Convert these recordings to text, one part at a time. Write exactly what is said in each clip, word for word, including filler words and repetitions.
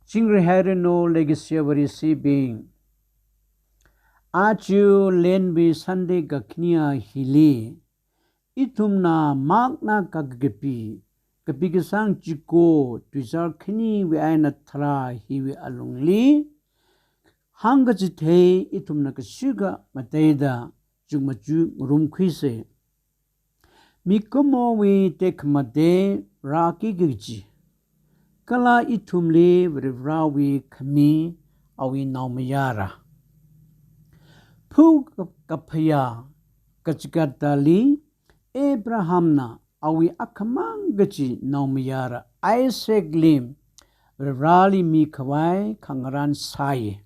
Chingri hairanu legacy varisibing. Aja Lent wui Sunday kakhane hili, ithumna makna kakapi, kapi kasang chiko, tuizar khaniwui eina tharā hiwui alungli, hāngkachithei ithumna kashika mateida chukmaja ngarumkhuisa. Mikumowui tekhamatei rāki kaji, kala ithumli Varivarāwui khami awui naomayara. Phakaphayā kachigatdali Abrahamna awui akhamang kaji naomayara Isaacli Varivarāli mikhavai khangarān sāya.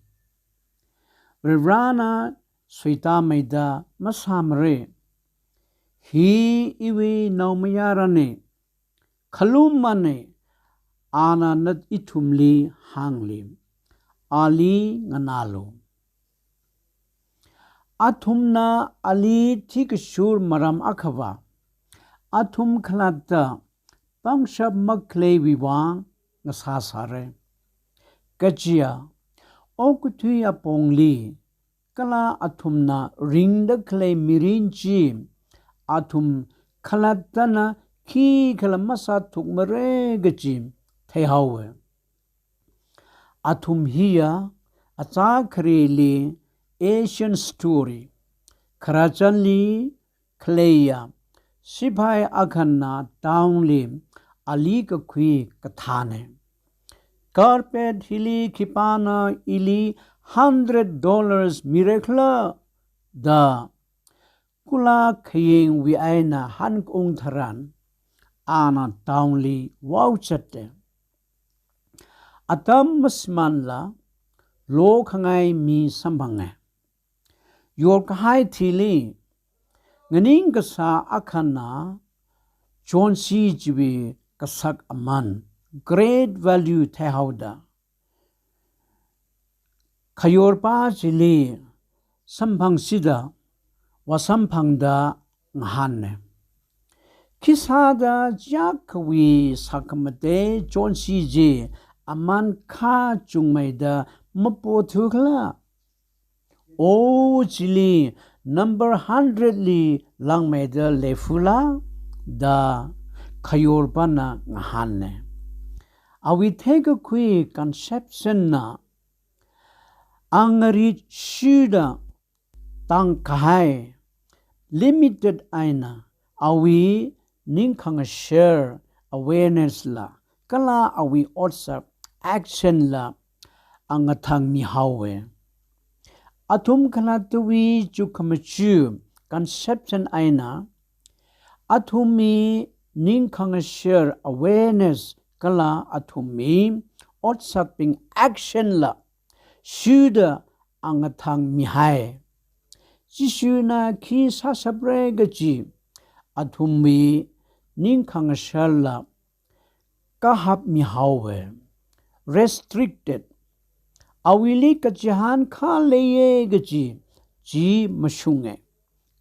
Varivarāna suitāmeida masāmara. Hi iwui naomayarana, khalumana, ana nat ithumli hāngli, ali nganālu. Athumna ali thikashur maram akhava, athum khalatta pangshap makhaleiwui vang ngasāsāra. Kajiya, okathui apongli, kala athumna ringda khalei mirin chi, athum khalattana khikhala masāthukmara kaji theihaowa. Athum hiya achā khareli Asian story, khararchanli khaleiya siphai akhana townli ali kakhui kathāna. Carpet hili khipāna ili hundred dollars mirakhala da, kula khayengwui eina hanung tharan, ana townli vaochata. Atam masimanla lokhangai mi samphanga. Yorkahai thili, nganing kasā akhana chonsi chiwui kasak aman, great value theihaoda, khayorpa chili samphangsida, vāsamphangda ngahāna. Khisāda chiyākhawui sākhamatei chonsi chi aman kha chungmeida mapothu khala? O chili number hundred li langmeida leifula da khayorpana ngahāna. Awui theikakhui conception na angarit shuda tangkahai, limited eina awui ningkhangashar awareness la, kala awui otsak action la angathang mihaowa. Athum khalattawui chukhamachu conception eina, athumwui ningkhangashar awareness kala athumwui otsakbing action la shuda angathang mihai. Jishuna khi sāshapra kaji athumwui ningkhangasharla kahap mihaowa, restricted. Awuili kachihān kha leiya kaji chi mashunga.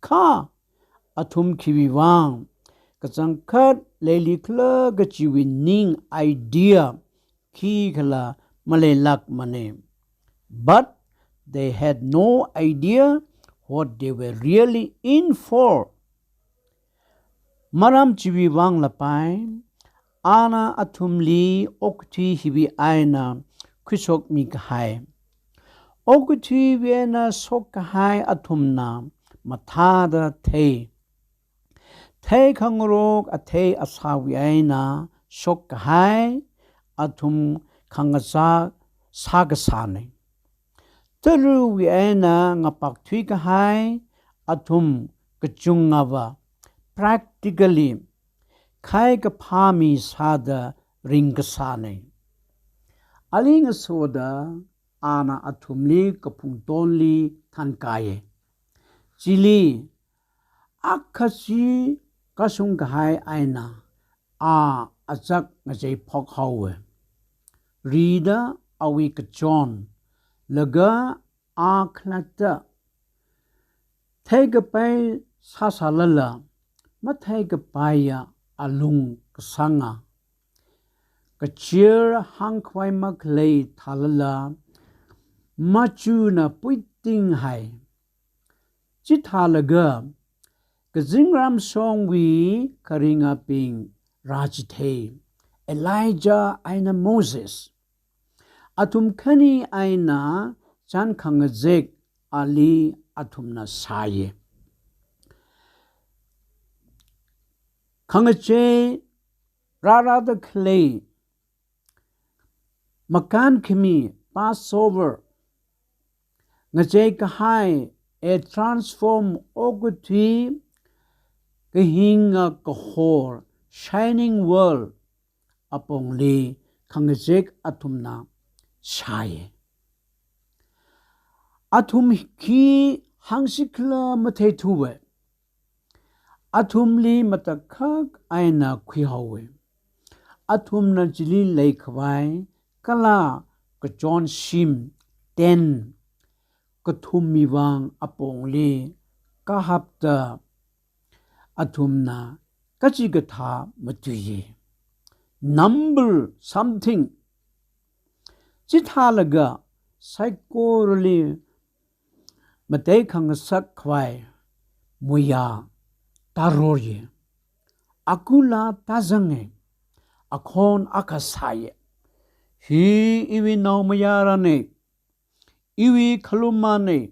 Kha athum khiwui vang kachangkhat leilikhala kajiwui ning idea khikhala maleilākmana. But they had no idea what they were really in for. Maram chiwui vang lapai, ana athumli okathui hiwui eina khuishokmi kahai. Okathuiwui eina shokkahai athumna mathāda thei. Theikhangarok athei asāwui eina shokkahai athum khangachā sākasāna. Taruwui eina ngapakthui kahai athum kachungava practically khai kaphā mi sāda ringkasāna. Ali ngasoda ana athumli kaphungtonli thankaiya. Chili akhashi kashung kahai eina a achak ngachei phokhaowa. Rida awui kachon, laga a khalatta theikapai sāsālala, matheikapaiya alung kasanga, kachir hāngkhavai makhalei thālala, machuna puitinghai. Chithālaga, kazingram shongwui kharingabing rāchithei, Elijah eina Moses. Athum khani eina chān khangazek ali athumna sāya. Khangachei rārada khalei makānkhami Passover, ngachei kahai, a transform okathui kahinga kahor, shining world apongli khangazek athumna sāya. Athum khi hāngsikhala matheithuwa. Athumli matakhak eina khuihaowa. Athumna chili leikhavai kala kachonshim ten kathumwui vang apongli kahapta athumna kachikathā matuiya. Number something. Chithālaga saikorali matei khangasak khavai muiya tarorya. Akula tazanga, akhon akha sāya. Hi iwui naomayarana, iwui khalumana,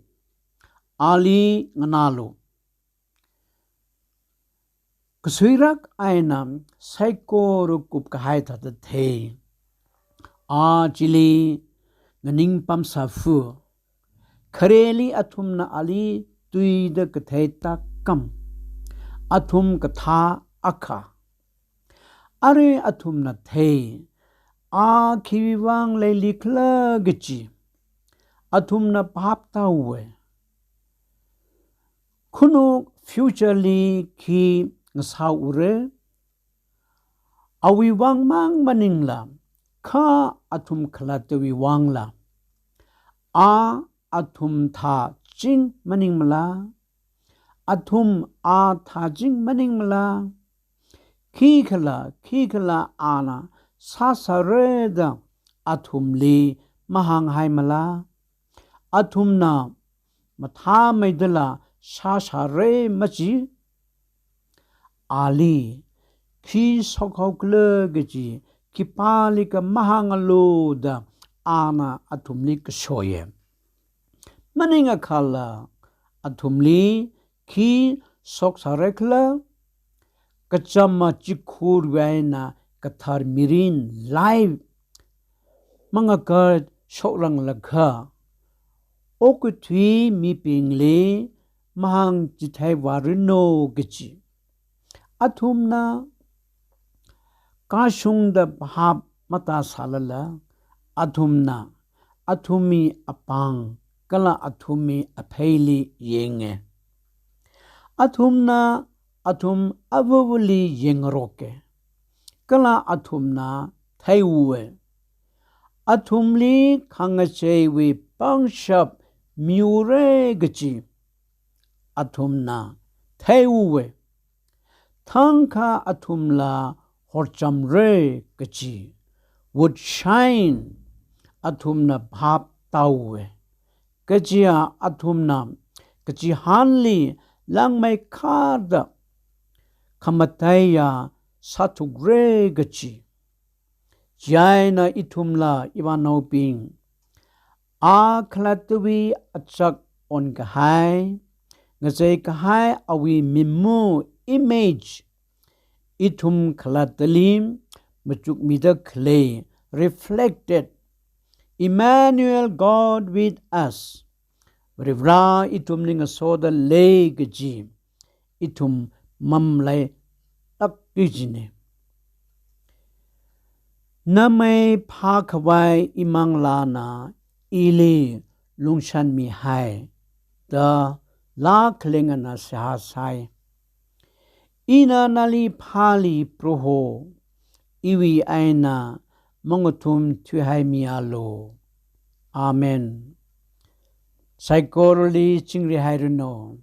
ali nganālu. Kasuirak eina saikora kupkahai thāda thei. A chili nganing pamsāfu. Khareli athumna ali tuida kathei tākam. Athum kathā akha. Arui athumna thei, a khiwui vang leilikhala kaji. Athumna phap tāuwa. Khanuk future li khi ngasāura. Awui vang mang maningla, kha athum khalattawui vangla. A athum thāching maningmala? Athum a thāching maningmala? Khikhala, khikhala ana sāsāra da athumli mahānghaimala? Athumna mathāmeidala sāsāra maji? Ali khi shokhaokhala kaji khipālikha mahāngalu da ana athumli kashoya. Maningakhala athumli khi shoksārakhala? Kachama chikhurwui eina kathar mirin life mangakarshokranglakha, okathui mibingli mahāngchithei vāranu kaji. Athumna kashungda bhap matāsālala, athumna athumwui apāng kala athumwui apheili yanga. Athumna athum avavali yangaroka. Kala athumna theiuwa. Athumli khangacheiwui pangshap miura kaji athumna theiuwa. Thangkha athumla horchamra kaji, would shine, athumna bhap tāuwa. Kajiya athumna kachihānli langmeikharda khamataiya sāthukra kaji. Chieina ithumla ivānaobing, a khalattawui achak onkahai, ngacheikahai awui mimu image, ithum khalattali machukmida khalei reflected, Emmanuel, God with us. Varivara ithumli ngasoda lei kaji ithum mamalailāk kajina. Namei phākhavai imanglāna ili lungshanmihai da laa khalengana seihā sai. Ina nali phāli Proho, iwui eina mangathum thuihaimialu. Amen. Saikorali chingri hairanu.